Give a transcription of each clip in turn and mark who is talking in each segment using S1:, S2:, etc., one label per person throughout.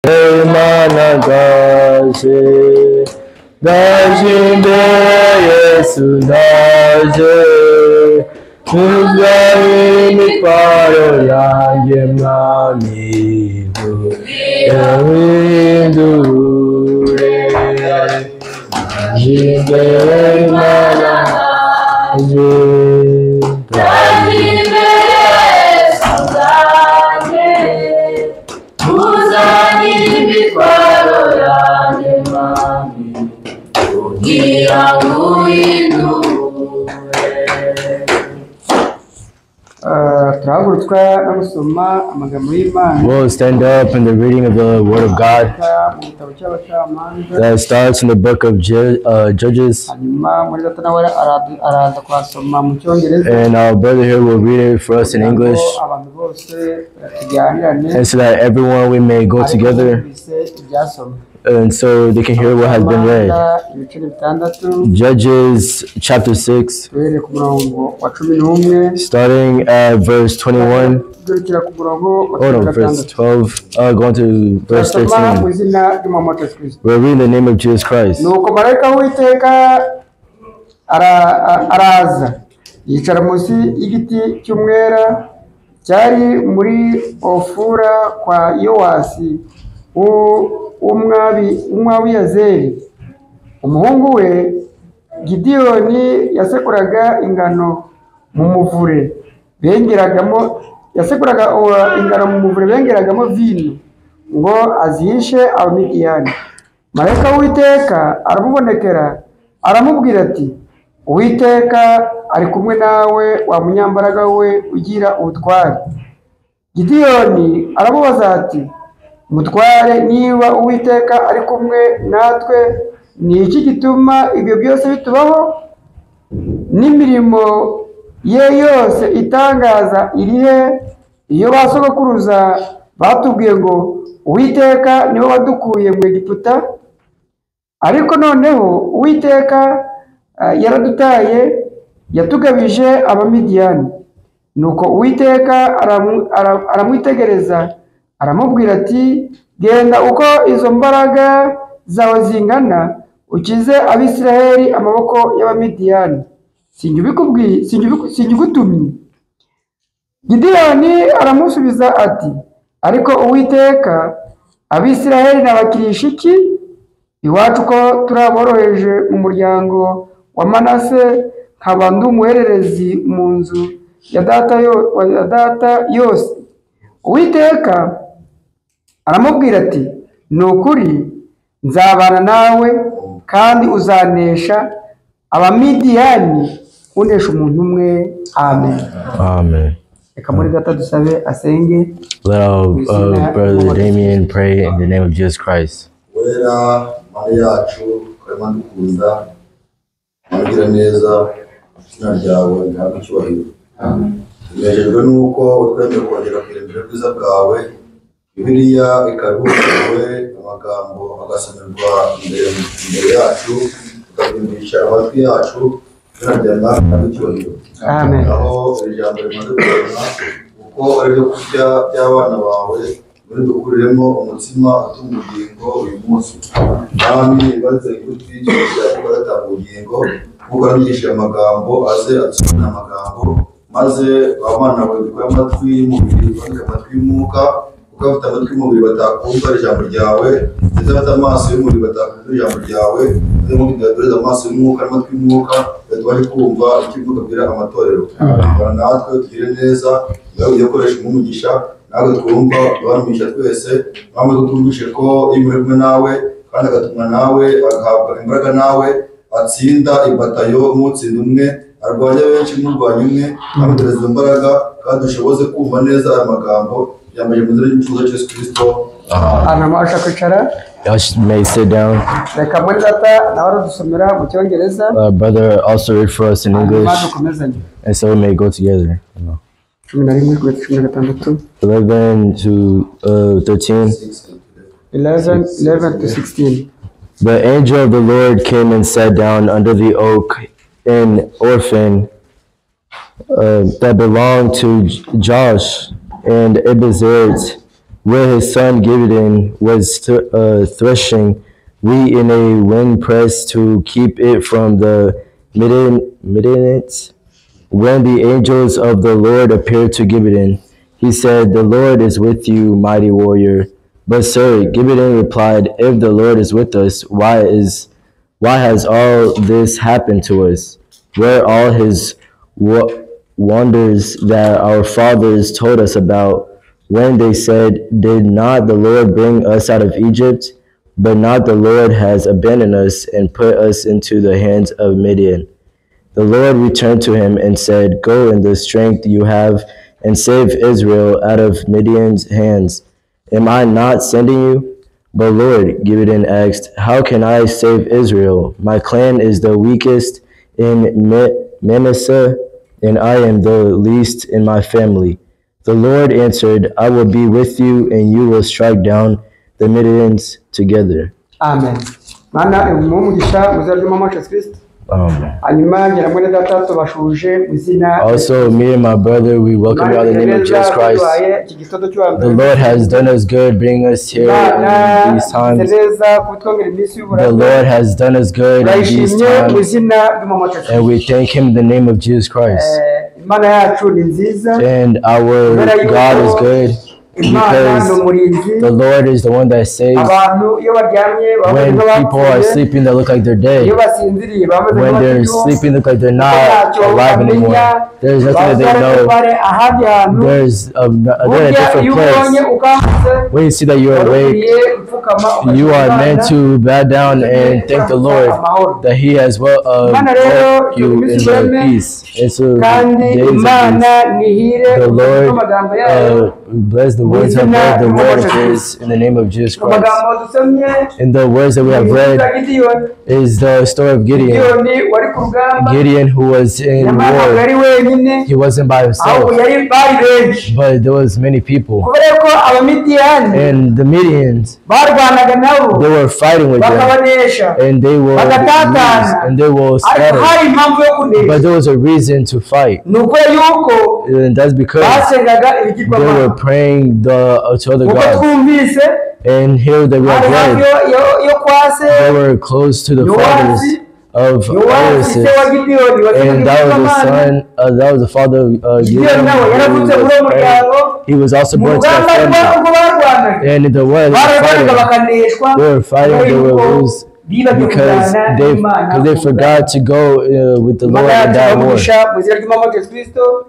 S1: Imana ndaje, ndaje imbere Yesu ndaje, tuzanye imitwaro yanjye mwami, uhindure. Ndaje imbere Imana ndaje,
S2: Ndaje imbere Yesu ndaje, uzanye imitwaro yanjye mwami, kugira ngo uhindure.
S3: Turahagurutswa no gusoma amagambo y'Imana
S1: We'll stand up in the reading of the Word of God
S3: mu gitabo cy'abacamanza
S1: that starts in the book of Judges,
S3: hanyuma muri data nawe araza kuhasoma mu cyongereza
S1: and our brother here will read it for us in
S3: kugira ngo
S1: English,
S3: abantu bose tujyanirane
S1: and so that everyone we may go
S3: ariko
S1: together,
S3: bumvise ibyasomwe
S1: and so they can hear what has been read.
S3: Abacamanza, ibice bitandatu
S1: Judges chapter 6,
S3: duhereye ku murongo wa 11
S1: starting at verse 21.
S3: dukurikira ku murongo wa
S1: Oh
S3: cumi
S1: no,
S3: na
S1: verse
S3: gatandatu
S1: 12, going to verse
S3: turasoma mu
S1: 13.
S3: izina ry'umwami wacu Yesu Kristo.
S1: We're reading the name of Jesus Christ.
S3: Nuko marayika w'Uwiteka araza yicara munsi y'igiti cy'umwera cyari muri Ofura kwa Yowasi w'Umwabiyazeri. Umuhungu we Gideyoni yasekuraga ingano mu muvure bengeragamo, yasekuraga ingano mu muvure bengeragamo vino ngo azihishe Abamidiyani. Marayika w'Uwiteka aramubonekera aramubwira ati, Uwiteka ari kumwe nawe wa munyambaraga we ugira ubutware. Gideyoni aramubaza ati, Mutware, niba Uwiteka ari kumwe natwe, ni iki gituma ibyo byose bitubaho? N'imirimo ye yose itangaza iri he? Iyo ba sogokuruza batubwiye ngo Uwiteka niwe wadukuye mu Egiputa, ariko noneho Uwiteka yaradutaye, yatugabije Abamidiyani. Nuko Uwiteka aramwitegereza aramubwira ati, genda uko izo mbaraga zawe zingana ukize Abisiraheli amaboko y'Abamidiyani, sinjye ubikubwiye, sinjye ugutumye. Gideyoni aramusubiza ati, ariko Uwiteka, Abisiraheli nabakirisha iki? Iwacu ko turaboroheje mu muryango wa Manase, nkaba ndi umuhererezi mu nzu ya data yose. Uwiteka aramubwira ati, ni ukuri nzabana nawe kandi uzanesha Abamidiyani unesha umuntu umwe. Amen.
S1: Amen.
S3: Reka muri data dusabe asenge.
S1: Let our brother Damien pray in the name of Jesus Christ.
S4: Wera Mana yacu, karema dukunda, Mana ugira neza, izina ryawe rihabwe icyubahiro. Tunejejwe n'uko utwemeye kongera kwirembera ubwiza bwawe, Bibiliya ikaba ihuguwe, amagambo agasomerwa imbere yacu, tukabyumvisha amatwi yacu, izina ryawe rihabwe icyubahiro.
S3: Amen.
S4: Aho iri jambo rimaze kurema, kuko ari ibyo kurya by'abana bawe, muri dukuriremo umutsima utunga ubugingo uyu munsi. Mwami, ibaze kutwigisha kuko agatanga ubugingo, kuko abigisha amagambo aze adusobanurire amagambo, maze abana bawe dukure amatwi y'umubiri, twandike amatwi y'umwuka, kuko abafite amatwi y'umubiri batakumva ijambo ryawe, ndetse abafite amaso y'umubiri batakumva ijambo ryawe, ndetse nk'uko duhereza amaso y'umwuka n'amatwi y'umwuka, tubashe kumva icyo umwuka abwira amatorero. Bana natwe tugire neza, nawe ugiye gukoresha umugisha, natwe twumva tubanumisha twese, mpamvu twumvishe ko iyo muri kumwe nawe kandi agatumwa nawe, agahabwa imbaraga nawe, atsinda ibatayo nk'utsinda umwe, arwanya benshi nk'urwanya umwe, amutereza izo mbaraga kandi dushoboze kumva neza aya magambo yambaye mu izina ry'Umucunguzi wacu Yesu Kristo.
S3: Ahantu mwabasha kwicara.
S1: Y'all may sit down.
S3: Reka muri data nawe aradusomera mu cyongereza.
S1: Brother also read for us in
S3: Hanyuma
S1: English,
S3: dukomezanye.
S1: and so we may go together.
S3: 11 kugeza 16.
S1: 11 to 13.
S3: 11 to 16.
S1: The angel of the Lord came and sat down under the oak in Orphan that belonged to Josh and Abiezrite, where his son Gideon was threshing wheat in a winepress to keep it from the Midianites. When the angels of the Lord appeared to Gideon, he said, "The Lord is with you, mighty warrior." But sir, Gideon replied, "If the Lord is with us, why has all this happened to us? Where are all his wonders that our fathers told us about when they said, 'Did not the Lord bring us out of Egypt?' But not the Lord has abandoned us and put us into the hands of Midian." The Lord returned to him and said, "Go in the strength you have and save Israel out of Midian's hands. Am I not sending you?" But Lord, Gideon asked, "How can I save Israel? My clan is the weakest in Manasseh, and I am the least in my family." The Lord answered, "I will be with you, and you will strike down the Midianites together."
S3: Amen. Mana umugisha muzaryo mama Kristo.
S1: Amen.
S3: Also,
S1: me and my brother, we welcome you all in the name of Jesus Christ. The Lord has done us good, bringing us here in these times. The Lord has done us good in these times, and we thank Him in the name of Jesus Christ. And our God is good, because the Lord is the one that saves. When people are sleeping, they look like they're dead. When they're sleeping, they look like they're not alive anymore. There's nothing that they know. They're in a different place. When you see that you're awake, you are meant to bow down and thank the Lord that He has well brought you in the peace. And so days of peace, the Lord bless the words of read, the word is in the name of Jesus Christ. In the words that we have read is the story of Gideon. Gideon, who was in war. He wasn't by himself, but there was many people. And the Midians, they were fighting with them, and they were lose, and they were scattered. But there was a reason to fight, and that's because they were praying to other gods. And here that we have read, they were close to the fathers of Osiris, and that was the son, that was the father of Gideon. He was also born to that family. And in the way they were fighting, they were lose because they forgot to go with the Lord in that war.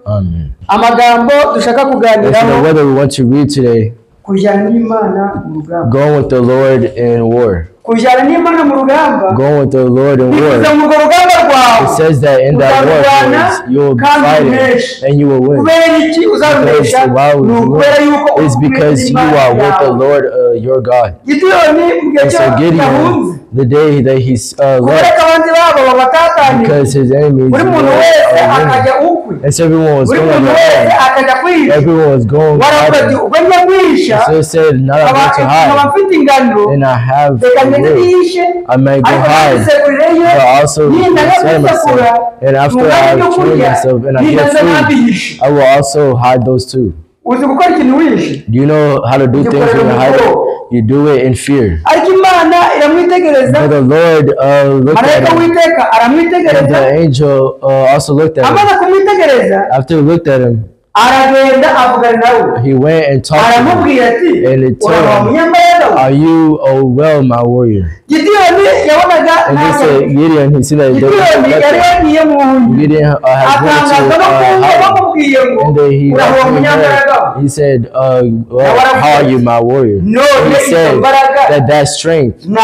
S1: Amen. And so the word we want to read today, going with the Lord in war. Going with the Lord in war. It says that in that war, you will be fighting and you will win. Because why would you win? It's because you are with the Lord your God. And so Gideon, the day that he left, because his enemies were winning, and so everyone was going on their own. Everyone was going hiding. And so he said, now I'm going to hide, and I have a way. I may go hide, but also concern myself. And after I have trained myself and I get food, I will also hide those too. Do you know how to do things when you hide it? You do it in fear. But the Lord looked at him, and the angel also looked at him. After he looked at him, he went and talked to him, and he told him, "Are you oh well, my warrior?" And he said, Gideon, he said that Gideon has went to hide. And then he said, well, how are you, my warrior? And he said that strength, if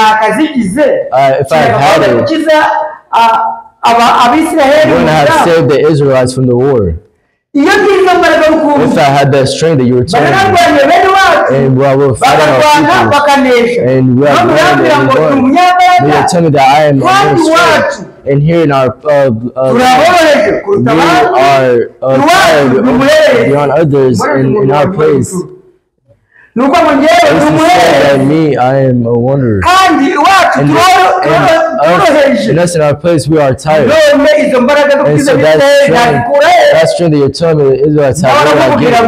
S1: I had it, wouldn't have saved the Israelites from the war. If I had that strength that you were telling me, and we will fight our people, and we are going and going, but you're telling me that I am a strength, and here in our we are tired beyond others in our place. This is said that me, I am a wanderer. And us in our place, we are tired. And so that strength that you're telling me the Israelites have, where I get it.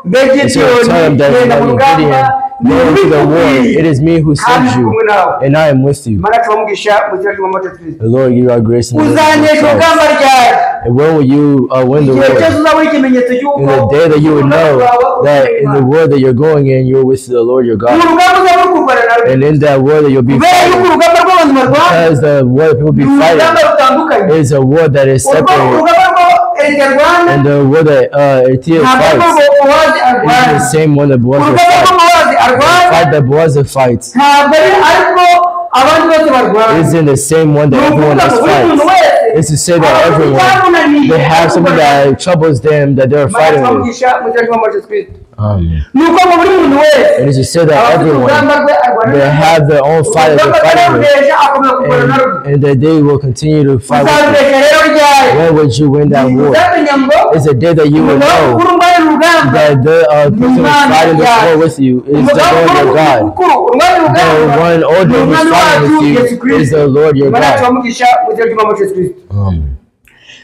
S3: Mbe
S1: And so tell him
S3: Gideyoni
S1: that
S3: genda mu rugamba
S1: Gideon,
S3: ni
S1: go into the war.
S3: mbikubwiye
S1: It is me who
S3: kandi
S1: sends
S3: ndi
S1: you,
S3: kumwe nawe.
S1: and I am with you.
S3: Imana tubamugisha mu izina ry'Umwami wacu Kristo.
S1: The Lord give you our grace and the Lord
S3: Uzanesha
S1: Jesus Christ.
S3: urugamba ryari?
S1: And when will you win the
S3: Igihe
S1: war?
S3: cyose uzabona ikimenyetso cy'uko
S1: In the day that you would
S3: urugamba
S1: know
S3: rwawe
S1: that
S3: uri
S1: in the
S3: kumwe
S1: war that you're going in, you're with the Lord your
S3: n'Imana.
S1: God.
S3: Mu rugamba uzaba uri kurwana narwo.
S1: And in that war that you'll be
S3: Kubera yuko
S1: fighting,
S3: urugamba rw'abantu barwana
S1: because the war that people
S3: ni
S1: be
S3: urugamba
S1: fighting
S3: rutandukanye.
S1: is a war that is
S3: Urwo
S1: separate.
S3: urugamba rwo Erika arwana
S1: And the war that Eritrea
S3: ntabwo ari
S1: fights
S3: rwo Bowazi
S1: is
S3: arwana.
S1: the same one that Boaz
S3: Urugamba rwo
S1: fights.
S3: Bowazi
S1: The
S3: arwana
S1: fight that Boaz fights
S3: ntabwo ari ariko abandi bose barwana.
S1: isn't the same one
S3: Ni
S1: that everyone
S3: ukuvuga
S1: else
S3: ngo buri muntu
S1: fights.
S3: wese
S1: It's to say that
S3: aba afite
S1: everyone,
S3: icyamunaniye
S1: they have
S3: ari
S1: something
S3: kurwana.
S1: that troubles them that they're
S3: Imana
S1: fighting with.
S3: tubamugisha mu izina ry'Umwami wacu Kristo.
S1: Amen.
S3: Ni uko ngo buri muntu wese
S1: And it's to say that
S3: aba afite
S1: everyone,
S3: urugamba rwe arwana
S1: they
S3: narwo.
S1: have their own fight that
S3: Urugamba
S1: they're fighting with,
S3: atararunesha akomeza kurwana narwo.
S1: and that they will continue to fight with you.
S3: Uzarunesha rero ryari?
S1: When would you win that war?
S3: Uzamenya ngo
S1: It's a day that you will
S3: umugaba
S1: know
S3: mukuru urwanya urugamba
S1: that the
S3: ni
S1: person who's
S3: Imana
S1: fighting this war
S3: yacu.
S1: with you is the
S3: Umugaba
S1: Lord
S3: mukuru
S1: your God.
S3: mukuru urwanya
S1: The
S3: urugamba
S1: one
S3: ni
S1: older who's
S3: umwami
S1: fighting
S3: wacu
S1: with
S3: Yesu
S1: you is
S3: Kristo.
S1: the Lord your
S3: Imana
S1: God.
S3: tubamugisha mu izina ry'Umwami wacu Yesu Kristo.
S1: Amen.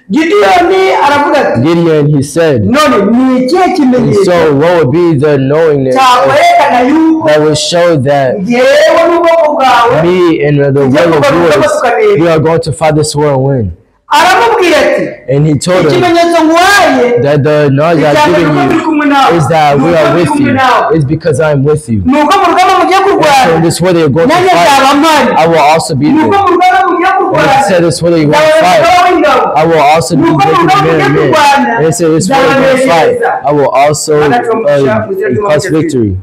S3: Gideyoni aravuga ati
S1: Gideon, he said,
S3: none ni ikihe
S1: and
S3: kimenyetso
S1: so what would be the knowingness of,
S3: cyakwerekana yuko
S1: that would show that
S3: njyewe n'ubwoko bwawe
S1: me and the
S3: tujya
S1: will of
S3: kurwana urugamba
S1: yours,
S3: tukanesha?
S1: we are going to fight this war and win.
S3: Aramubwira ati
S1: And he told him
S3: ikimenyetso nguhaye
S1: that the knowledge
S3: icya
S1: I've
S3: mbere
S1: given
S3: nuko turi
S1: you
S3: kumwe nawe
S1: is that
S3: ni
S1: we
S3: uko
S1: are
S3: turi
S1: with
S3: kumwe
S1: you.
S3: nawe
S1: It's because I am with you.
S3: ni uko mu rugamba mugiye
S1: And so
S3: kurwana
S1: in this war that you're going to
S3: nanjye
S1: fight,
S3: nzaba mpari
S1: I will also be
S3: ni
S1: there.
S3: uko mu rugamba mugiye
S1: And
S3: kurwana
S1: he said this war that you're going
S3: nzaba
S1: to fight,
S3: umugaba w'ingabo
S1: I will also
S3: ni
S1: be
S3: uko mu
S1: making
S3: rugamba
S1: men
S3: mugiye
S1: and men.
S3: kurwana
S1: And he said this war you're going to fight,
S3: nzabaneshereza.
S1: I will also
S3: Imana tubamugisha mu izina ry'Umwami
S1: cause
S3: wacu Yesu Kristo.
S1: victory.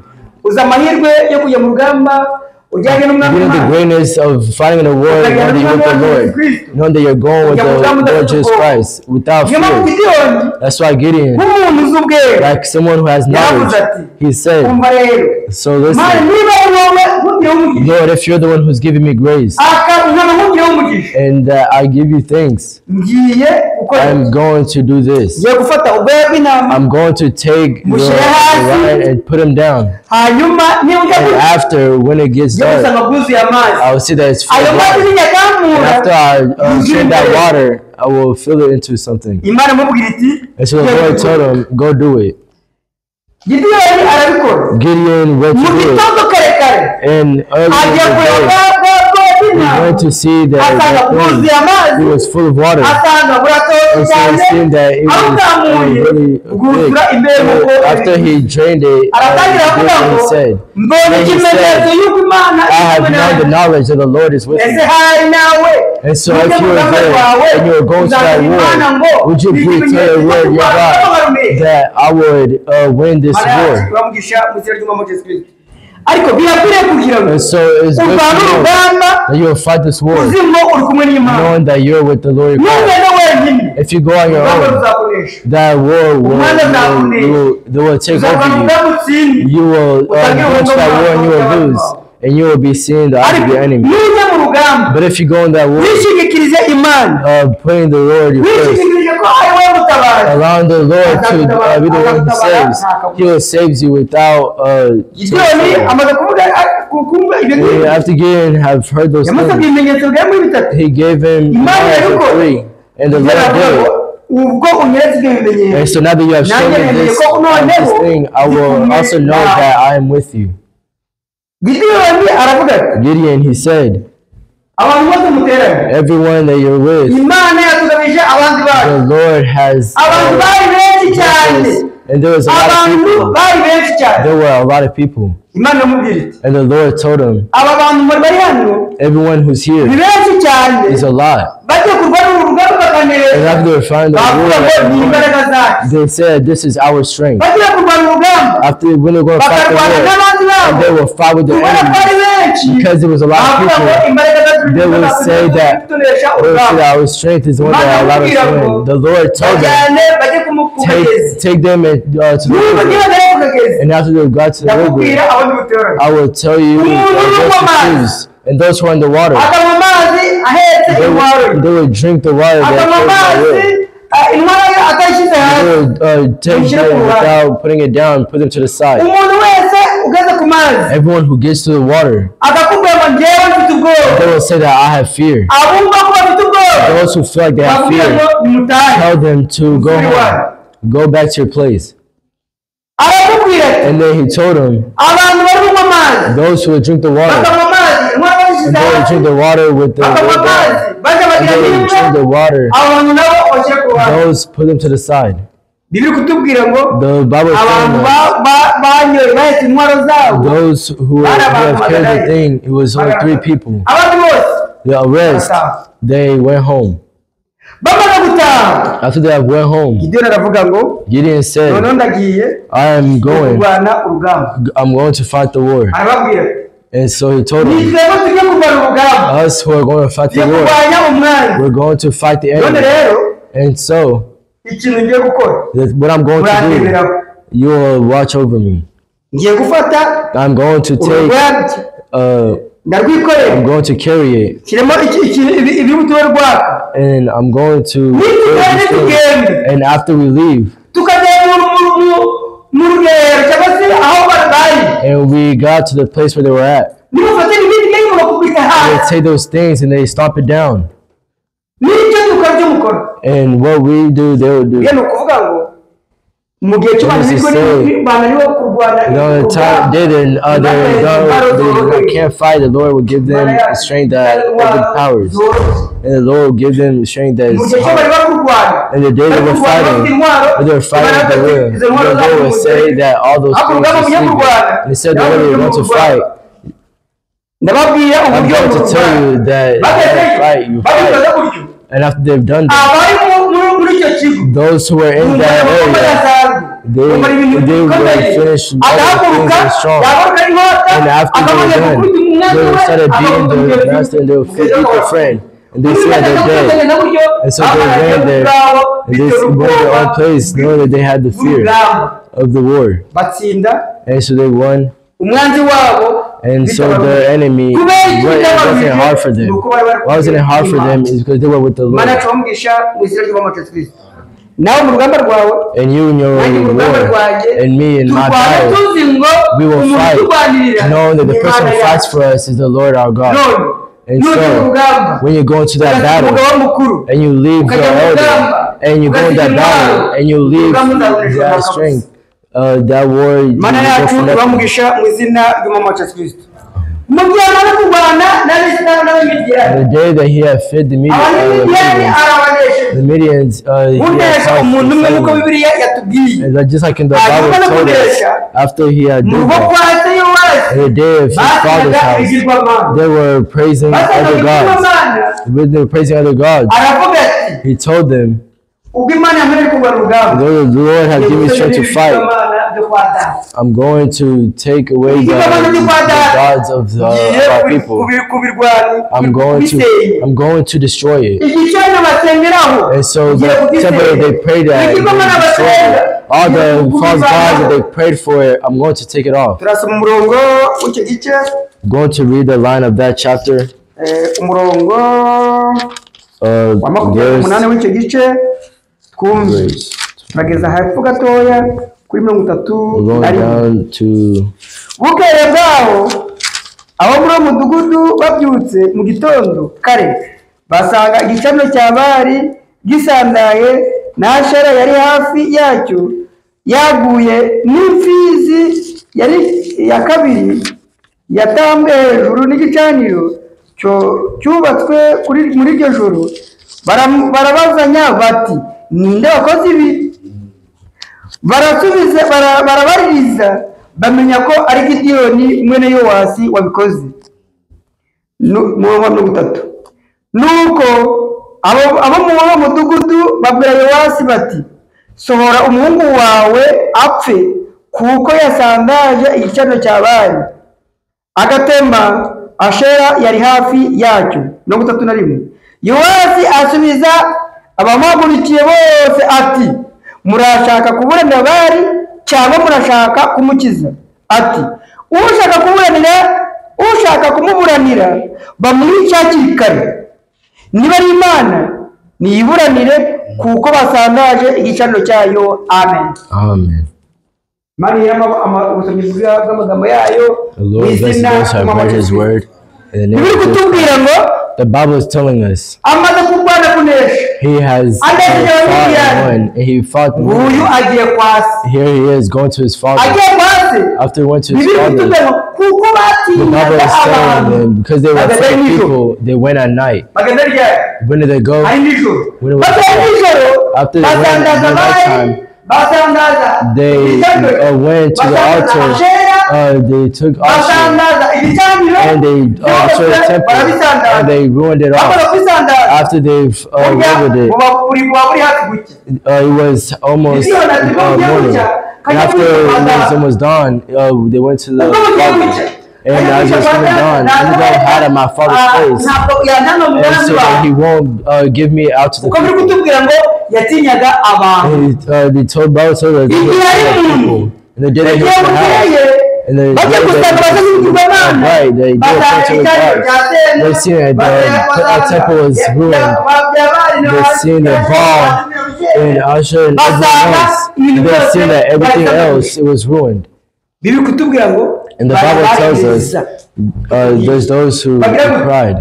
S3: Uzi amahirwe yo kujya mu rugamba ujyanye n'umwami
S1: You know the
S3: Imana
S1: greatness of fighting in the war,
S3: ukajyana
S1: knowing that you're
S3: n'umwami
S1: with the
S3: wacu Yesu
S1: Lord,
S3: Kristo
S1: knowing that you're going with
S3: ujya mu
S1: the
S3: rugamba
S1: Lord
S3: udafite
S1: Jesus
S3: ubwoba.
S1: Christ without
S3: Niyo mpamvu
S1: fear.
S3: Gideyoni
S1: That's why Gideon,
S3: nk'umuntu uzi ubwenge
S1: like someone who has
S3: yaravuze
S1: knowledge,
S3: ati
S1: he said,
S3: umva rero
S1: so
S3: Mana
S1: listen,
S3: niba ari wowe nkugireho umugisha
S1: Lord, if you're the one who's giving me grace
S3: nkaba nkugireho umugisha
S1: and that I give you thanks,
S3: ngiye gukora
S1: I'm
S3: iki?
S1: going to do this.
S3: Ngiye gufata ubwoya bw'intama
S1: I'm going to take
S3: bushyire
S1: the
S3: hasi
S1: lion and put him down.
S3: hanyuma niba ujya
S1: And
S3: kurya
S1: after, when it gets
S3: ujya
S1: dark,
S3: gusanga bwuzuye amazi
S1: I will see that it's full
S3: ayo
S1: of
S3: mazi
S1: water. And
S3: ninyakamura
S1: after I
S3: yuzuye
S1: drain that
S3: imbere
S1: water, I will fill it into something.
S3: Imana imubwira iti
S1: And so the
S3: genda
S1: Lord told
S3: ubikore.
S1: him, go do it.
S3: Gideyoni arabikora
S1: Gideon went
S3: mu
S1: to do it.
S3: gitondo kare kare
S1: And early in
S3: ajya
S1: the
S3: kureba
S1: day,
S3: bwa bwoya
S1: he
S3: bw'intama
S1: went to see that
S3: asanga
S1: that thing,
S3: bwuzuye amazi
S1: it was full of water.
S3: asanga buratoshye
S1: And so
S3: cyane
S1: it seemed that it was
S3: abuzamuye
S1: really
S3: bwuzura
S1: thick.
S3: imbeho nk'uko
S1: So after he drained it,
S3: aratangira avuga
S1: Gideon
S3: ngo
S1: said,
S3: mbonye
S1: then he
S3: ikimenyetso
S1: said,
S3: y'uko Imana
S1: I
S3: iri
S1: have
S3: kumwe
S1: now the
S3: nanjye.
S1: knowledge that the Lord is with
S3: Ese
S1: me.
S3: hari nawe
S1: And so
S3: nujya
S1: if
S3: mu
S1: you were
S3: rugamba
S1: there
S3: rwawe
S1: and you were going to that
S3: uzasaba Imana
S1: war,
S3: ngo
S1: would you
S3: ni
S1: please tell
S3: ikimenyetso
S1: the
S3: cyo
S1: Lord your
S3: kurwana
S1: God
S3: n'abarume
S1: that I would win this
S3: Mana yacu
S1: war?
S3: ibamugisha mu izina ry'Umwami wacu Yesu Kristo. Ariko birakwiriye kugira ngo
S1: And so it's good
S3: urwane
S1: to know
S3: urugamba
S1: that you will fight this war,
S3: uzi ngo uri kumwe n'Imana.
S1: knowing that you're with the Lord your God.
S3: Nugenda wenyine
S1: If you go on your
S3: urugamba
S1: own,
S3: ruzakunesha.
S1: that war
S3: Umwami azakunesha.
S1: they will take
S3: Uzarwana
S1: over you.
S3: urugamba utsinde
S1: You will go
S3: utangire
S1: to that war and you will
S3: urugamba
S1: lose, and you will be seeing the eyes of
S3: ariko
S1: your enemy.
S3: nujya mu rugamba
S1: But if you go in that war,
S3: wishingikirije Imana
S1: putting the Lord your first,
S3: wishingikirije ko ari wowe mutabazi
S1: allowing the Lord to be the one who saves, He will save you without.
S3: Gideyoni amaze kuvuga kumva ibyo
S1: And
S3: ngibyo
S1: after Gideon have heard those
S3: yamusabye
S1: things,
S3: ibimenyetso bigera muri bitatu
S1: he gave him
S3: Imana
S1: knowledge of
S3: irabikora
S1: three, and the
S3: Gideyoni
S1: Lord
S3: aravuga
S1: did
S3: ngo
S1: it.
S3: ubwo unyeretse ibyo
S1: And
S3: bimenyetso
S1: so now that you have shown
S3: nanjye
S1: me
S3: nemeye
S1: this,
S3: ko noneho
S1: this thing, I
S3: ndi
S1: will
S3: kumwe
S1: also know
S3: nawe.
S1: that I am with you.
S3: Gideyoni aravuga ati
S1: Gideon, he said,
S3: abantu bose muterane
S1: everyone that you're with,
S3: Imana yatugabije abanzi bacu
S1: the Lord has
S3: abantu bari benshi cyane
S1: us. And there was a lot of
S3: abantu
S1: people.
S3: bari benshi cyane
S1: There were a lot of people.
S3: Imana iramubwira iti
S1: And the Lord told him,
S3: aba bantu muri bari hano
S1: everyone who's
S3: ni
S1: here
S3: benshi cyane
S1: is a lot.
S3: bagiye kurwana uru rugamba
S1: And
S3: bakanesha
S1: after they found the
S3: bavuga ngo ni
S1: war,
S3: imbaraga zacu
S1: they said, this is our strength.
S3: bagiye kurwana urugamba
S1: After when they're going to fight the
S3: bakarwana
S1: war,
S3: n'abandi
S1: and
S3: babo
S1: they will fight with the
S3: kubona ko
S1: enemy.
S3: ari benshi
S1: Because there was a lot of
S3: bavuga ngo
S1: people,
S3: imbaraga zacu
S1: they will say that
S3: tunesha
S1: they will say
S3: urugamba
S1: that our strength is the one
S3: Imana
S1: that allowed us
S3: iramubwira
S1: to
S3: ngo
S1: win. The Lord told them,
S3: bajyane bajye ku kagezi
S1: take them and, to the
S3: niba
S1: river.
S3: bagera ku kagezi
S1: And after they got to the river,
S3: ndakubwira aho ndibuterane
S1: I will tell you
S3: umuntu
S1: those
S3: unywa
S1: to
S3: amazi
S1: choose. And those who are in the water,
S3: akanywa amazi ahetse
S1: they
S3: intwaro
S1: will,
S3: ye
S1: they will drink the water that
S3: akanywa
S1: carries my
S3: amazi
S1: will.
S3: intwaro ye atayishyize
S1: They
S3: hasi
S1: will take
S3: mushyire ku
S1: them
S3: ruhande
S1: without putting it down, put them to the side.
S3: umuntu wese ugeze ku mazi
S1: Everyone who gets to the water,
S3: akakubwira ngo njyewe mfite ubwoba
S1: they will say that I have fear.
S3: abumva ko bafite ubwoba
S1: Those who feel like they have
S3: bakubwira
S1: fear,
S3: ngo nimutahe
S1: tell them to go
S3: musubire
S1: home,
S3: iwanyu
S1: go back to your place. And then he told him, those who would drink the water, and they would drink the water with the and they would drink the water, those put them to the side. The Bible is saying that those who have carried the thing, it was only 3 people. The rest, they went home. After they went home, Gideon said, I'm going to fight the war. And so he told them, us who are going to fight the war, we're going to fight the enemy. And so, what I'm going to do, you will watch over me. I'm going to take, I'm going to carry it, and I'm going to carry this thing. And after we leave, and we got to the place where they were at, they take those things and they stomp it down. And what we do, they will do. The time they didn't, they can't fight. The Lord will give them the strength that overpowers, and the Lord will give them the strength that is hard. And the day they were fighting, when they were fighting the Lord will say that all those things were sleeping. And they said the way they were going to fight. I'm going to tell you that you fight, you fight. And after they've done that, those who were in that area, they were finished all the things and strong. And after they were done, they started beating their master and they would beat their friend. And they said they're dead. And so they ran there and they went to their own place, knowing that they had the fear of the war. And so they won. And so the enemy, it wasn't hard for them. Why wasn't it hard for them? Is because they were with the Lord. And you in your war, and me in my battle, we will fight, knowing that the person who fights for us is the Lord our God. And so, when you go into that battle, and you leave your elder, and you go in that battle, and you leave that strength, that war, you go for nothing. The day that he had fed the Midians, he had and just like in the Bible told us, after he had done that, in the day of his father's house, they were praising other gods. When they were praising other gods, he told them, the Lord has given me strength to fight. I'm going to take away the gods of our people. I'm going to destroy it. And so the temple that they prayed at, they destroyed it. All the false gods that they prayed for, it, I'm going to take it off. I'm going to read the line of that chapter. Verse. We're going down to
S3: bukeye bwaho abo muri uwo mudugudu babyutse mu gitondo kare basanga igicaniro cya Bali gisandaye na Ashera yari hafi yacyo yaguye n'imfizi yari ya kabiri yatambwe hejuru n'igicaniro cyubatswe muri iryo joro. Barabazanya bati ninde wakoze ibi? Barasubiza barabaririza bamenya ko ari Gideyoni mwene Yowasi wabikoze. Murongo 30. Nuko abo mu mudugudu babwira Yowasi bati sohora umuhungu wawe apfe kuko yasandaje igicaniro cya Bali agatema Ashera yari hafi yacyo. 31. Yowasi asubiza abamuhagurikiye bose ati murashaka kuburanira Bali cyangwa murashaka kumukiza? Ati ushaka kumuburanira bamwica hakiri kare, niba ari Imana niyiburanire kuko basandaje igicaniro cyayo. Amen.
S1: Amen.
S3: Ubusomyi bw'amagambo yayo
S1: The Lord bless those who have read his word. In the name
S3: biri
S1: of Jesus.
S3: kutubwira ngo
S1: The Bible is telling us
S3: amaze kurwana kunesha
S1: he has fought and won, and he fought the
S3: nguyu
S1: war.
S3: Agiye kwa se
S1: Here he is going to his father.
S3: Agiye kwa se
S1: After he went to his
S3: bibiri
S1: father,
S3: kutubwira ngo kuko
S1: the Bible
S3: batinyaga
S1: is telling
S3: abantu
S1: them because they were afraid of people, they went at night.
S3: Bagenda ryari
S1: When did they go?
S3: Ari nijoro
S1: When it was
S3: bagenda nijoro
S1: After they went
S3: basandaza
S1: at
S3: bari
S1: nighttime,
S3: basandaza
S1: they
S3: igicaniro,
S1: went to the
S3: basandaza
S1: altar.
S3: Ashera,
S1: They took Asher
S3: basandaza igicaniro
S1: and they destroyed the
S3: byose
S1: temple
S3: barabisandaza
S1: and they ruined it
S3: bamara
S1: all.
S3: kubisandaza
S1: After they've
S3: burya
S1: leveled it,
S3: buba buri buba buri hafi gucya
S1: it was almost morning. And after it was almost dawn, they went to the
S3: Ubwo bugiye
S1: father.
S3: gucya
S1: And as it was coming dawn, let me go hide at my father's place,
S3: ntabwo yantanga mu
S1: and
S3: mugambi
S1: so that he
S3: wawe
S1: won't give me out to the
S3: uko biri
S1: people.
S3: kutubwira ngo yatinyaga abantu
S1: And they told Bible told us they
S3: Igihe
S1: were
S3: ari
S1: afraid of
S3: mu
S1: people. And the day that he
S3: igihe
S1: was in the house,
S3: bukeye
S1: and the
S3: bajya
S1: day
S3: gusanga
S1: that he was
S3: baza
S1: right, they
S3: basanga
S1: were to the
S3: igicaniro
S1: gods.
S3: cya
S1: They seen that the temple was ruined. They seen the Baal and Asher and everyone else. They seen that everything else it was ruined.
S3: Biri kutubwira ngo
S1: And the Bible tells us there's those who cried.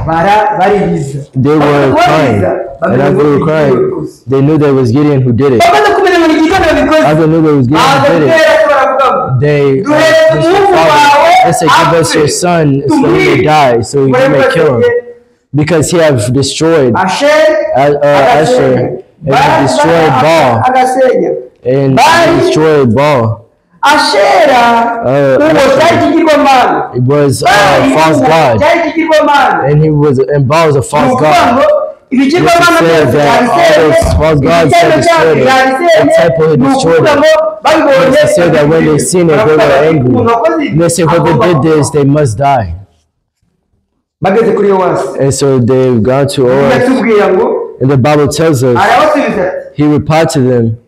S3: Bara baririza
S1: They were crying. And as they were crying, they knew that it was Gideon who did it.
S3: Bamaze kumenya ngo ni Gideon wabikoze
S1: As they knew that it was Gideon
S3: baza
S1: who did it,
S3: gutera baravuga ngo
S1: they pushed the father. They said, "Give us your son so he may die, so we may kill him." Because he have destroyed
S3: Asheri
S1: Asher and have destroyed Baal
S3: agasenya
S1: and destroyed Baal.
S3: Ashera uwo cyari
S1: Asher
S3: ikigirwamana
S1: it was a
S3: Bali
S1: false
S3: uwo
S1: god,
S3: cyari ikigirwamana
S1: and he was and Baal was a
S3: ni
S1: false
S3: ukuvuga
S1: god.
S3: ngo ibigirwamana
S1: This
S3: byose
S1: said that all
S3: yabisenye
S1: those false gods had
S3: igicaniro cyabyo
S1: destroyed it.
S3: yabisenye
S1: The temple had
S3: ni
S1: destroyed
S3: ukuvuga
S1: it.
S3: ngo babibonye
S1: They said that when they seen it, they
S3: baravuga
S1: were
S3: bati,
S1: angry.
S3: umuntu wakoze ibi
S1: And they said, whoever
S3: agomba
S1: did this,
S3: gupfa."
S1: they must die.
S3: Bageze kuri Yowasi
S1: And so they've gone to Orah,
S3: yatubwira ngo
S1: and the Bible tells us
S3: arabasubiza ati
S1: he replied to them,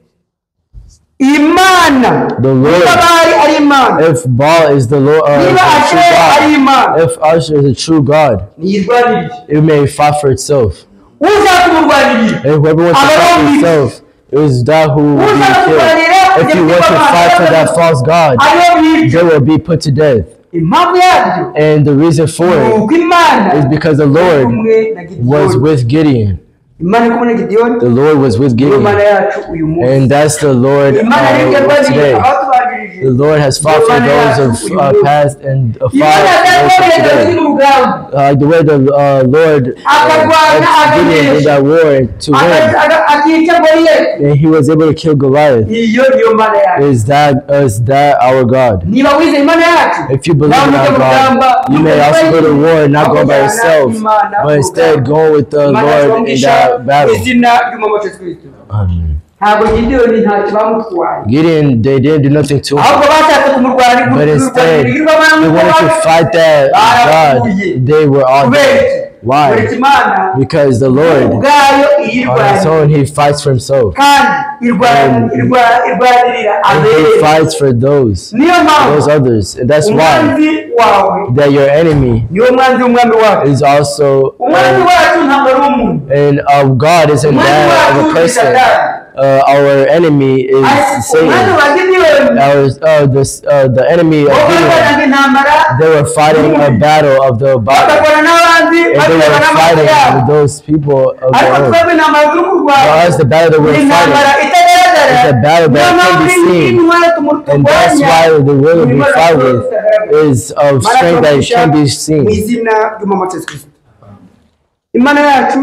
S3: Imana
S1: The Lord.
S3: niba Bali ari Imana
S1: if Baal is the Lord,
S3: niba
S1: is the true
S3: Ashera ari
S1: God,
S3: Imana
S1: if Asher is a true God,
S3: niyirwanirire
S1: it may fight for itself.
S3: Ushaka kumurwanirira
S1: And whoever wants to fight for itself, it is that who will be killed. If you want to fight for that false God,
S3: ariyo bica
S1: they will be put to death.
S3: Impamvu yabyo
S1: And the reason for
S3: ni
S1: it
S3: uko Imana
S1: is because the
S3: iri
S1: Lord
S3: kumwe na
S1: was
S3: Gideyoni
S1: with Gideon.
S3: Imana iri kumwe na Gideyoni
S1: The Lord was with
S3: niyo Mana
S1: Gideon.
S3: yacu uyu munsi
S1: And that's the Lord
S3: Imana niyo yarwaniriye
S1: today.
S3: abatubanjirije
S1: The Lord has fought for those of past and
S3: Imana
S1: fought for those of
S3: yarwaniriye
S1: today.
S3: Dawidi mu rugamba
S1: Like the way the Lord helped Gideon in that war to win,
S3: Akica Goliyati
S1: and he was able to kill Goliath.
S3: Iyo niyo Mana yacu
S1: Is that our God?
S3: Niba wizeye Imana yacu
S1: If you believe in our God, you may also go to war, not go by yourself, but instead go with the
S3: Imana yacu
S1: Lord in that
S3: mu
S1: battle.
S3: Izina ry'umwami wacu Yesu Kristo
S1: Amen.
S3: Ntabwo Gideyoni ntacyo bamutwaye
S1: Gideon, they didn't do nothing to him,
S3: ahubwo bashatse kumurwanira
S1: but instead they wanted to fight that God. They were all
S3: Kubera
S1: dead.
S3: iki
S1: Why?
S3: Kureka Imana
S1: Because the Lord,
S3: ubwayo
S1: on His
S3: iyirwanira
S1: own, He fights for Himself,
S3: kandi irwanirira
S1: and He
S3: abere
S1: fights for those,
S3: niyo mpamvu
S1: those others, and that's why
S3: umwanzi wawe
S1: that your enemy
S3: niwo mwanzi w'umwami wacu
S1: is also
S3: umwanzi wacu ntabwo ari umuntu
S1: and God isn't
S3: umwanzi
S1: that of
S3: wacu
S1: a
S3: ni
S1: person.
S3: Satani
S1: Our enemy is
S3: Ariko
S1: Satan.
S3: umwanzi wa Gideyoni
S1: Our the enemy of
S3: bo
S1: Gideon.
S3: barwanaga intambara
S1: They were fighting a battle of the Bible,
S3: bakarwana n'abandi
S1: and they
S3: baterwa
S1: were
S3: n'amaboko
S1: fighting
S3: yabo
S1: with those people of
S3: ariko
S1: their own.
S3: twebwe intambara turi kurwana
S1: For us, the battle that
S3: ni
S1: we're
S3: intambara
S1: fighting
S3: itagaragara
S1: is a battle
S3: niyo
S1: that can
S3: mpamvu
S1: be seen,
S3: intwaro
S1: and that's
S3: turwanya
S1: why the will
S3: ni
S1: we
S3: intwaro
S1: fight with
S3: zitagaragara
S1: is of strength that can be
S3: Mu
S1: seen.
S3: Izina ry'umwami wacu Yesu Kristo Imana yacu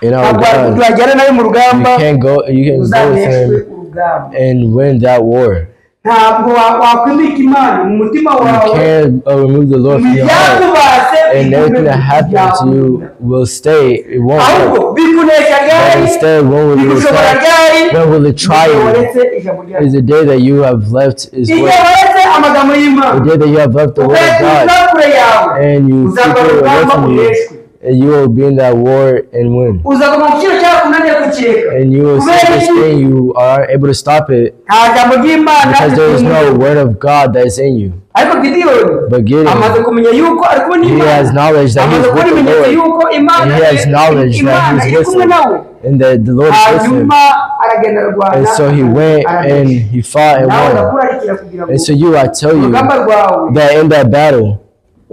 S1: In our
S3: ntabwo
S1: God,
S3: twajyana nayo mu
S1: you
S3: rugamba
S1: can't go. You can go with
S3: uzaneshwe
S1: Him
S3: urugamba
S1: and win that war.
S3: Ntabwo wakwimika Imana mu mutima
S1: You
S3: wawe
S1: can't remove the Lord from your heart,
S3: ibyakubase
S1: and everything that happened to you will stay. It won't work.
S3: ahubwo bikunesha
S1: But
S3: ryari
S1: instead, when will you
S3: bigushobora
S1: attack?
S3: Ryari
S1: When will it try
S3: Igihe
S1: you?
S3: waretse ijambo ryayo
S1: Is the day that you have left His
S3: igihe
S1: word.
S3: waretse amagambo
S1: The
S3: y'Imana
S1: day that you have left the word of
S3: ukayatuza
S1: God,
S3: kure yawe
S1: and you keep
S3: uzagwa
S1: it
S3: mu
S1: away
S3: rugamba
S1: from you,
S3: uneshwe
S1: and you will be in that war and win.
S3: Uzagwa mu giciro cyawe unaniwe kukireka
S1: And you will see
S3: kubera
S1: this
S3: iki
S1: thing, you are able to stop it
S3: nta jambo ry'Imana
S1: because there is
S3: riri
S1: no
S3: muri
S1: word of God that is in you.
S3: Ariko Gideyoni
S1: But Gideon,
S3: amaze kumenya yuko ari kumwe
S1: he
S3: n'Imana
S1: has knowledge that he
S3: amaze
S1: is
S3: kubona
S1: with the
S3: ibimenyetso
S1: Lord,
S3: yuko Imana
S1: and he has knowledge that
S3: Imana
S1: he
S3: iri
S1: is with
S3: kumwe
S1: him,
S3: nawe
S1: and that the Lord is with him.
S3: hanyuma aragenda ararwana
S1: And so he went and
S3: aranesha
S1: he fought and
S3: nawe
S1: won.
S3: ndakurarikira kugira ngo
S1: And so you, I tell you
S3: urugamba rwawe
S1: that in that battle,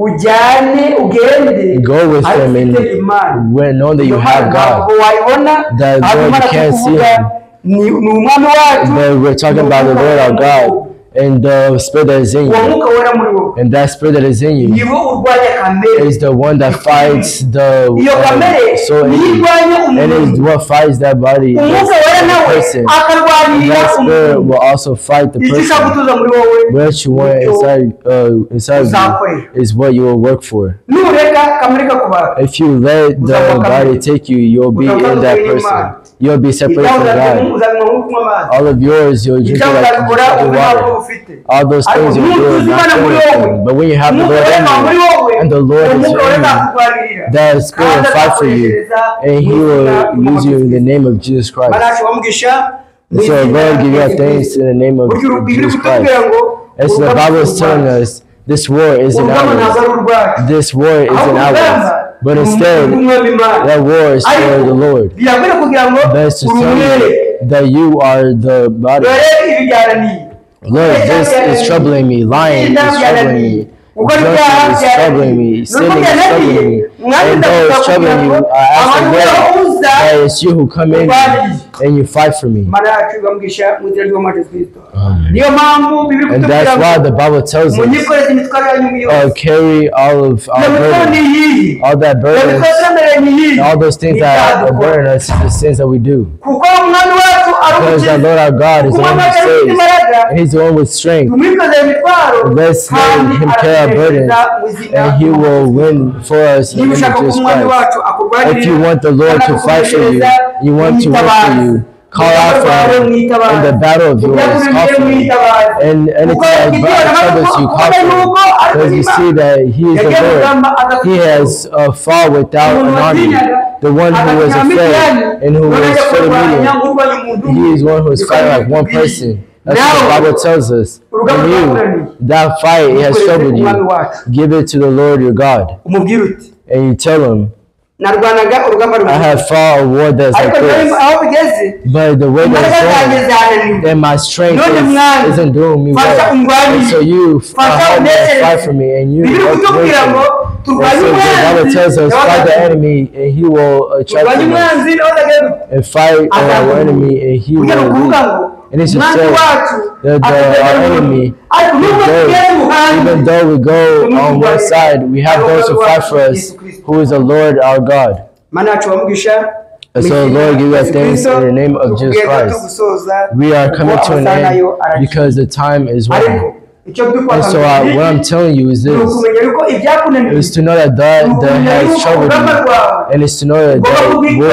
S3: Ujyane ugende
S1: Go with
S3: ariko
S1: him and
S3: ufite Imana.
S1: when know that you
S3: Iyo Mana
S1: have God.
S3: ntabwo wayibona,
S1: That
S3: ahubwo
S1: Lord, you
S3: Imana
S1: can't see
S3: tukuvuga
S1: him.
S3: ni umwami wacu,
S1: But we're talking about the Lord our God and the spirit that is in
S3: uwo
S1: you.
S3: mwuka wera muri wowe
S1: And that spirit that is in you
S3: niwo urwanya kamere.
S1: is the one that fights the
S3: Iyo kamere
S1: soul
S3: niyo
S1: in you.
S3: irwanya
S1: And is
S3: umuntu.
S1: what fights that body,
S3: Umwuka wera
S1: that
S3: nawe
S1: person.
S3: akarwanirira
S1: That spirit
S3: umuntu.
S1: will also fight the
S3: Icyo ushaka
S1: person.
S3: gutuza muri wowe
S1: What you want
S3: nicyo
S1: inside of you is what you will work for.
S3: nureka kamere kakubaka.
S1: If you let the body take you, you'll be in that person. You'll be separated
S3: Ibyawe
S1: from
S3: uzabinywa
S1: God.
S3: uzabinywa nko kunywa amazi.
S1: All of yours, you'll drink
S3: Ibyawe
S1: it like
S3: uzabikora
S1: drinking
S3: ube ntabwo
S1: water.
S3: ufite.
S1: All those
S3: Ariko
S1: things you'll do
S3: nutuza
S1: is not
S3: Imana muri
S1: doing
S3: wowe,
S1: anything. But when you have the
S3: Umwuka
S1: Lord
S3: wera
S1: in
S3: muri
S1: you,
S3: wowe,
S1: and the Lord is
S3: Umwuka wera
S1: in you,
S3: azakurwanirira.
S1: that spirit will
S3: Kandi
S1: fight for you,
S3: azakoreshereza
S1: and He
S3: mu izina
S1: will use you in the name of Jesus
S3: Mana
S1: Christ.
S3: yacu bamugisha mu
S1: And so,
S3: izina
S1: Lord, give
S3: rya
S1: you
S3: Yesu
S1: thanks
S3: Kristo.
S1: in the name of
S3: Burya Bibiliya
S1: Jesus
S3: itubwira
S1: Christ.
S3: ngo
S1: And so the
S3: urugamba
S1: Bible
S3: si
S1: is telling
S3: urwacu.
S1: us this war isn't
S3: Urugamba ntabwo
S1: ours.
S3: ari urwacu.
S1: This war
S3: Ahubwo
S1: isn't
S3: urugamba
S1: ours. But
S3: ni
S1: instead,
S3: urw'Umwami Imana.
S1: that war is for
S3: Ariko
S1: the Lord.
S3: birakwiriye kugira ngo
S1: But it's to tell
S3: urumwereke.
S1: you that you are the body.
S3: Dore ibi byarananiye.
S1: Lord, this is troubling me. Lying is troubling me. Drunkenness is troubling me. Sinning is troubling me. And though it's troubling you, I ask the Lord that it's you who come in and you fight for me.
S3: Imana yacu ibamugisha mu izina ry'Umwami wacu Kristo.
S1: Amen.
S3: Niyo mpamvu Bibiliya
S1: And
S3: itubwira
S1: that's why
S3: ngo
S1: the Bible tells us,
S3: munyikoreze imitwaro yanyu yose.
S1: carry all of
S3: Iyo
S1: our
S3: mitwaro ni
S1: burdens,
S3: iyihe?
S1: all that
S3: Iyo
S1: burdens,
S3: mitwaro turemereye ni iyihe?
S1: and all those things
S3: Ni
S1: that
S3: ibyaha
S1: are
S3: dukora.
S1: burden us, the sins that we do.
S3: Kuko umwami wacu ari
S1: Because the
S3: umukiza.
S1: Lord our God is
S3: Kuko
S1: the one
S3: umwami
S1: who
S3: wacu ari ufite
S1: saves,
S3: imbaraga,
S1: and He's the one with strength.
S3: tumwikoreze imitwaro
S1: Let's let
S3: kandi
S1: Him carry our burdens,
S3: aratuneshereza mu izina
S1: and He will win for us in the
S3: Niba
S1: name
S3: ushaka
S1: of
S3: ko
S1: Jesus
S3: umwami
S1: Christ.
S3: wacu akurwanirira,
S1: If you want the Lord to fight for you, you want to win for you, call out for Him in the battle of yours, call for Him. And anything that troubles you, call for Him. Because you see that He is the Lord. He has fought without an army. The one who was afraid and who was for the medium, He is one who is fighting like one person. That's what the Bible tells us. And you, that fight has troubled you. Give it to the Lord your God.
S3: Umubwire uti
S1: And you tell him,
S3: narwanaga urugamba
S1: I
S3: rumwe
S1: have fought a war that's like
S3: ariko
S1: this.
S3: aho bigeze
S1: But the way
S3: imbaraga
S1: that
S3: zanjye
S1: it's going,
S3: zananiwe.
S1: then my strength
S3: None mwami,
S1: isn't doing me
S3: fasha
S1: well.
S3: undwanire.
S1: And so you
S3: Fasha
S1: help me and
S3: uneshereze.
S1: fight for me, and you
S3: Bibiliya
S1: help
S3: itubwira
S1: me.
S3: ngo
S1: And
S3: turwanye
S1: so the Bible
S3: umwanzi
S1: tells us,
S3: nawe
S1: fight the
S3: azagukunda.
S1: enemy, and he will attract
S3: Turwanye
S1: us.
S3: umwanzi nawe azagukunda.
S1: And fight our enemy, and he
S3: Burya ni
S1: will
S3: ukuvuga
S1: leave.
S3: ngo
S1: And it's to
S3: umwanzi
S1: say
S3: wacu
S1: that our enemy,
S3: ariko nubwo tugenda iruhande
S1: even though we go on one side, we have those who fight for us, who is the Lord our God.
S3: Mana yacu bamugisha
S1: And so, Lord, give us thanks in the name of Jesus Christ. We are coming to an end because the time is
S3: Ariko
S1: running.
S3: icyo
S1: And so, what I'm telling you is
S3: ni
S1: this:
S3: ukumenya yuko ibyakunaniye
S1: is to know that that has troubled you, and it's to know that that war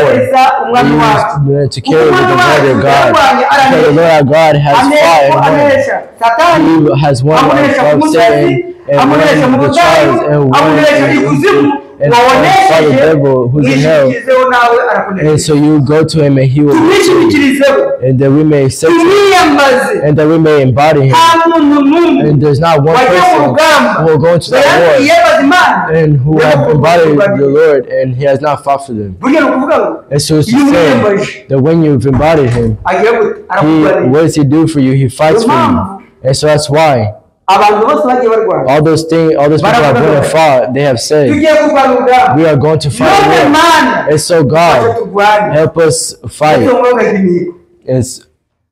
S1: that you is meant to carry with the Lord your God. Because the Lord our God has fought
S3: Anesha
S1: and won.
S3: anesha Satani
S1: He has won
S3: amunesha ku
S1: above
S3: musozi
S1: Satan and won
S3: amunesha mu
S1: the
S3: butayu
S1: trials and won
S3: amunesha ikuzimu
S1: and fought the devil who's in hell.
S3: mwishingikirizeho nawe
S1: And
S3: arakunesha
S1: so you go to him and he will,
S3: tumwishingikirizeho
S1: and that we may accept him,
S3: tumwiyambaze
S1: and that we may embody him.
S3: nta muntu n'umwe
S1: And there's not one
S3: wagiye mu
S1: person
S3: rugamba
S1: who will go into that war
S3: yiyambaza Imana
S1: and who have embodied the Lord and he has not fought for them.
S3: burya ni ukuvuga ngo
S1: And so it's
S3: iyo
S1: to say
S3: umwiyambaje
S1: that when you've embodied him,
S3: agira gute
S1: he,
S3: arakurwanira
S1: what does he do for you? He fights for you. And so that's why
S3: abantu bose bagiye barwana
S1: all those things, all those people have went and fought, they have said,
S3: tugiye kurwana urugamba
S1: we are going to fight
S3: none
S1: a war.
S3: Mana
S1: And so
S3: fasha
S1: God,
S3: turwane
S1: help us fight.
S3: ndetse mwugaje imihigo
S1: And,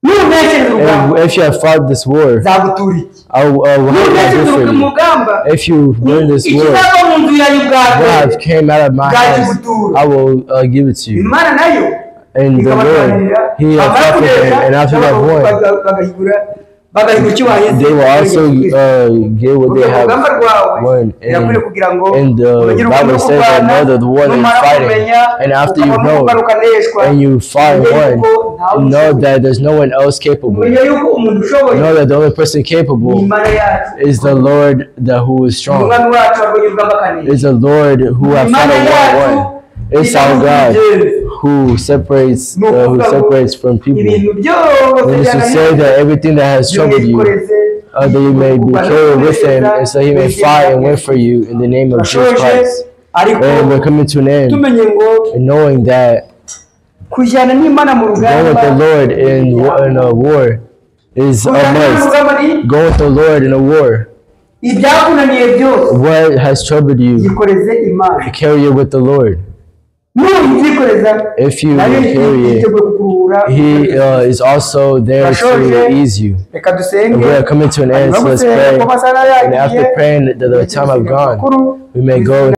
S3: nuneshereza urugamba
S1: and if you have fought this war,
S3: nzagutura iki
S1: I will what will I do
S3: nuneshereza
S1: for you?
S3: urugamba
S1: If you win this war,
S3: ikizava mu nzu yawe ubwa
S1: what
S3: mbere
S1: have came out of my hands, I will give it to you.
S3: Imana nayo
S1: And the Lord, He has
S3: bamara
S1: fought for them,
S3: kunesha
S1: and after they have won,
S3: bagahigura bagahigura icyo wahize
S1: they will also get what they have
S3: urugamba rwawe
S1: won.
S3: birakwiriye kugira ngo
S1: And the
S3: umenye urugamba
S1: Bible
S3: rwo
S1: says that
S3: kurwana
S1: know that the war that
S3: numara
S1: you're fighting,
S3: kumenya
S1: and after you
S3: ukavamo
S1: know,
S3: urugamba rukaneshwa
S1: and you fight
S3: umenye
S1: one,
S3: yuko ntawe
S1: know
S3: ushoboye.
S1: that there's no one else capable.
S3: umenye yuko umuntu ushoboye
S1: Know that the only person
S3: ni
S1: capable
S3: Imana yacu
S1: is the Lord that who is strong.
S3: umwami wacu warwanye urugamba akanesha
S1: Is the Lord who have fought
S3: Imana
S1: a war
S3: yacu
S1: won. It's our God who separates from people.
S3: Ibintu byose
S1: And it's to say that everything that has troubled you, that you may be carried with him, and so he may fight and win for you in the name of Jesus
S3: turashoje
S1: Christ.
S3: ariko
S1: And we're coming to an end,
S3: tumenye ngo
S1: and knowing that
S3: kujyana n'Imana mu
S1: going
S3: rugamba
S1: with the Lord in a war is a
S3: kujyana n'Imana mu
S1: must.
S3: rugamba ni
S1: Go with the Lord in a war.
S3: Ibyakunaniye byose
S1: What has troubled you,
S3: yikoreze Imana.
S1: Carry it with the Lord.
S3: Nubyikoreza
S1: If you
S3: nayo
S1: carry it,
S3: yiteguye kukuruhura.
S1: He is also there to ease you.
S3: Reka dusenge.
S1: And we are coming to an end, so let's pray.
S3: Hanyuma gusenga, kuko amasaha
S1: And after
S3: yagiye,
S1: praying, the time I've gone, we may go.